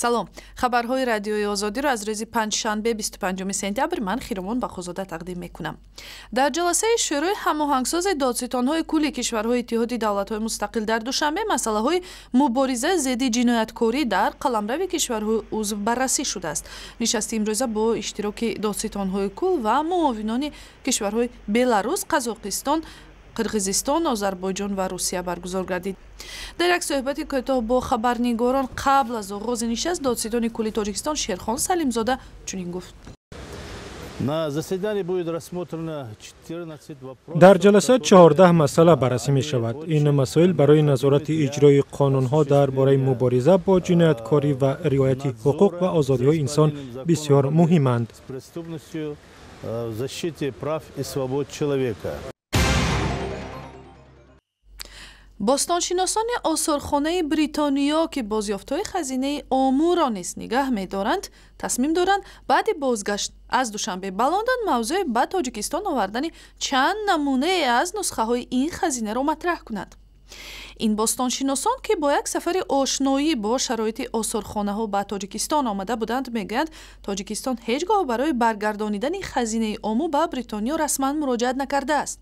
Салом. Хабарҳои Радиои Озодиро аз рӯзи панҷшанбе, 25 сентябр, ман Хиромон Бахозода тақдим мекунам. Дар ҷаласаи Шӯрои ҳамоҳангсози додситонҳои кулли кишварҳои Иттиҳоди давлатҳои мустақил дар Душанбе масъалаҳои мубориза зидди ҷинояткорӣ дар қаламрави кишварҳои узв баррасӣ шудааст. Нишасти имрӯза бо иштироки додситонҳои кул ва муовинони кишварҳои Беларус, Қазоқистон, Қирғизистон, Озарбойҷон ва Русия баргузор гардид. Дар як суҳбати кӯтоҳ бо хабарнигорон қабл аз оғози нишаст додситони кулли Тоҷикистон Шерхон Салимзода чунин гуфт. Дар ҷаласа 14 масъала баррасӣ мешавад. Ин масоил барои назорати иҷрои қонунҳо дар бораи мубориза бо ҷинояткорӣ ва риояти ҳуқуқ ва озодиҳои инсон бисёр муҳиманд. Бостоншиносони осорхонаи Бритониё, ки бозёфтҳои хазинаи Омӯро низ нигаҳ медоранд, тасмим доранд баъди бозгашт аз Душанбе ба Лондон мавзӯи ба Тоҷикистон овардани чанд намунае аз нусхаҳои ин хазинаро матраҳ кунанд. Ин бостоншиносон, ки бо як сафари ошноӣ бо шароити осорхонаҳо ба Тоҷикистон омада буданд, мегӯянд, Тоҷикистон ҳеҷ гоҳ барои баргардонидани хазинаи Омӯ ба Бритониё расман муроҷиат накардааст.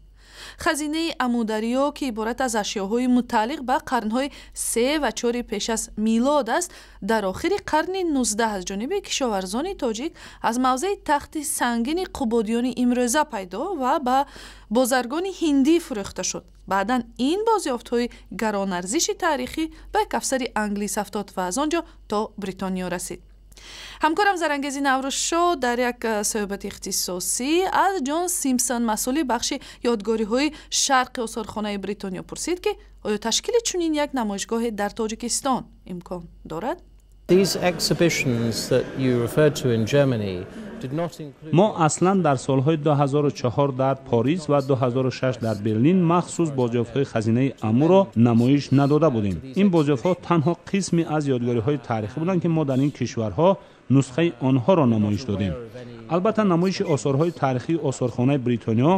Хазинаи Амудариё, ки иборат аз ашёҳои мутааллиқ ба қарнҳои се ва чори пеш аз милод аст, дар охири қарни 19 аз ҷониби кишоварзони тоҷик аз мавзеи Тахти Сангини Қубодиёни имрӯза пайдо ва ба бозаргони ҳиндӣ фурӯхта шуд. Баъдан ин бозёфтҳои гаронарзиши таърихӣ ба як афсари англис афтод ва аз он ҷо то Бритониё расид. Ҳамкорам Зарангези Наврӯзшо дар як суҳбати ихтисосӣ аз Ҷон Симпсон, масъули бахши ёдгориҳои шарқи осорхонаи Бритониё, пурсид, ки оё ташкили чунин як намоишгоҳе дар Тоҷикистон имкон дорад? Мо аслан дар солҳои 2004 дар Париж ва 2006 дар Берлин махсус бозёфтҳои хазинаи Амуро намоиш надода будем. Ин бозёфтҳо танҳо қисме аз ёдгориҳои таърихӣ буданд, ки мо дар ин кишварҳо нусхаи онҳоро намоиш додем. Албатта, намоиши осорҳои таърихии осорхонаи Бритониё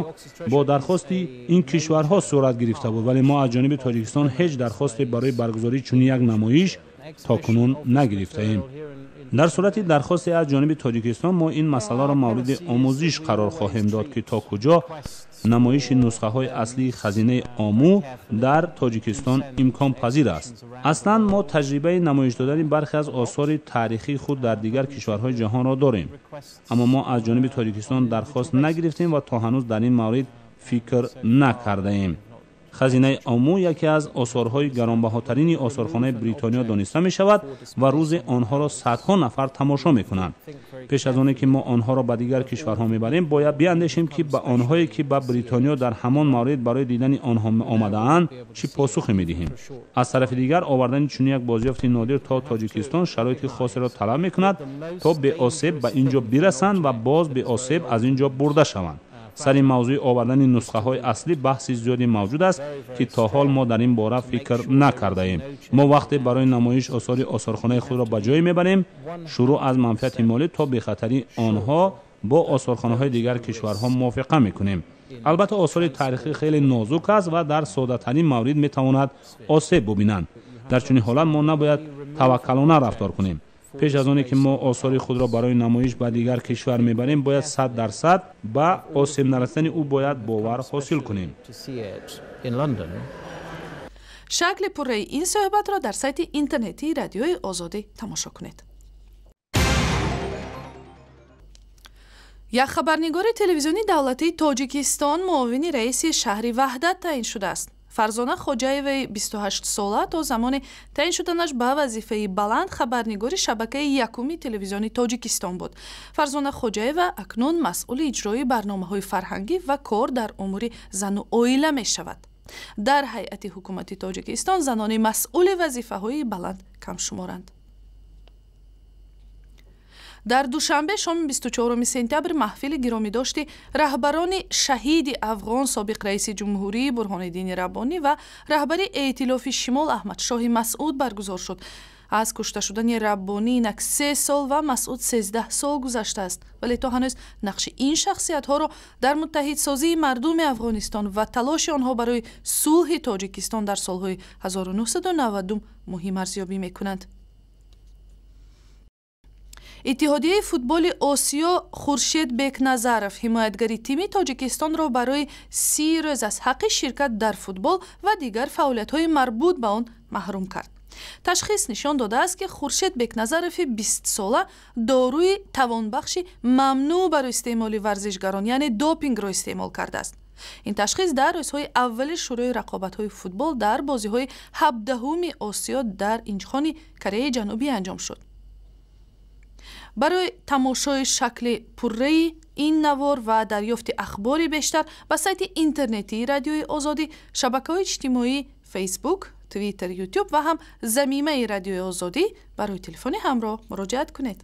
бо дархости ин кишварҳо сурат гирифта буд, вале мо аз ҷониби Тоҷикистон ҳеҷ дархосте барои баргузории чунин як намоиш то кунун нагирифтаем. Дар сурати дархосте аз ҷониби Тоҷикистон мо ин масъаларо мавриди омӯзиш қарор хоҳем дод, ки то куҷо намоиши нусхаҳои аслии хазинаи Омӯ дар Тоҷикистон имконпазир аст. Аслан мо таҷрибаи намоиш додани бархе аз осори таърихии худ дар дигар кишварҳои ҷаҳонро дорем, аммо мо аз ҷониби Тоҷикистон дархост нагирифтем ва то ҳанӯз дар ин маврид фикр накардаем. Хазинаи Омӯ яке аз осорҳои гаронбаҳотарини осорхонаи Бритониё дониста мешавад ва рӯзе онҳоро садҳо нафар тамошо мекунанд. Пеш аз оне ки мо онҳоро ба дигар кишварҳо мебарем, бояд биандешем, ки ба онҳое ки ба Бритониё дар ҳамон маврид барои дидани онҳо омадаанд, чӣ посухе медиҳем. Аз тарафи дигар, овардани чунин як бозёфти нодир то Тоҷикистон шароити хосеро талаб мекунад, то беосеб ба ин ҷо бирасанд ва боз беосеб аз ин ҷо бурда шаванд. Сари мавзӯи овардани нусхаҳои аслӣ баҳси зиёде мавҷуд аст, ки то ҳол мо дар ин бора фикр накардаем. Мо вақте барои намоиш осори осорхонаи худро ба ҷое мебарем, шурӯъ аз манфиати молӣ то бехатарии онҳо бо осорхонаҳои дигар кишварҳо мувофиқа мекунем. Албатта, осори таърихӣ хеле нозук аст ва дар соддатарин маврид метавонад осеб бубинанд. Дар чунин ҳолат мо набояд таваккалона рафтор кунем. Пеш аз оне ки мо осори худро барои намоиш ба дигар кишвар мебарем, бояд 100% ба осеб нарасидани ӯ бояд бовар ҳосил кунем. Шакли пурраи ин суҳбатро дар сайти интернетии Радиои Озодӣ тамошо кунед. Як хабарнигори телевизиони давлатии Тоҷикистон муовини раиси шаҳри Ваҳдат таъин шудааст. Фарзона Хоҷаеваи 28-сола то замони таъин шуданаш ба вазифаи баланд хабарнигори шабакаи якуми телевизиони Тоҷикистон буд. Фарзона Хоҷаева акнун масъули иҷрои барномаҳои фарҳангӣ ва кор дар умури зану оила мешавад. Дар ҳайати ҳукумати Тоҷикистон занони масъули вазифаҳои баланд камшуморанд. Дар Душанбе шоми 24 сентябр маҳфили гиромидошти раҳбарони шаҳиди афғон, собиқ раиси ҷумҳурӣ Бурҳониддини Раббонӣ ва раҳбари эътилофи Шимол Аҳмадшоҳи Масъуд баргузор шуд. Аз кушта шудани Раббонӣ инак 3 сол ва Масъуд 13 сол гузаштааст, вале то ҳанӯз нақши ин шахсиятҳоро дар муттаҳидсозии мардуми Афғонистон ва талоши онҳо барои сулҳи Тоҷикистон дар солҳои 1990 муҳим арзёбӣ мекунанд. Иттиҳодияи футболи Осиё Хуршед Бекназаров, ҳимоятгари тими Тоҷикистонро, барои 30 рӯз аз ҳаққи ширкат дар футбол ва дигар фаъолиятҳои марбут ба он маҳрум кард. Ташхис нишон додааст, ки Хуршед Бекназарови 20-сола доруи тавонбахши мамнӯъ барои истеъмоли варзишгарон, яъне допингро истеъмол кардааст. Ин ташхис дар рӯзҳои аввали шурӯи рақобатҳои футбол дар бозиҳои 17-уми Осиё дар Инчхони Кореяи Ҷанубӣ анҷом шуд. Барои тамошои шакли пурраи ин навор ва дарёфти ахбори бештар ба сайти интернетии Радиои Озодӣ, шабакаҳои иҷтимоӣ Фейсбук, Твиттер, Ютуб ва ҳам замимаи Радиои Озодӣ барои телефони ҳамроҳ муроҷиат кунед.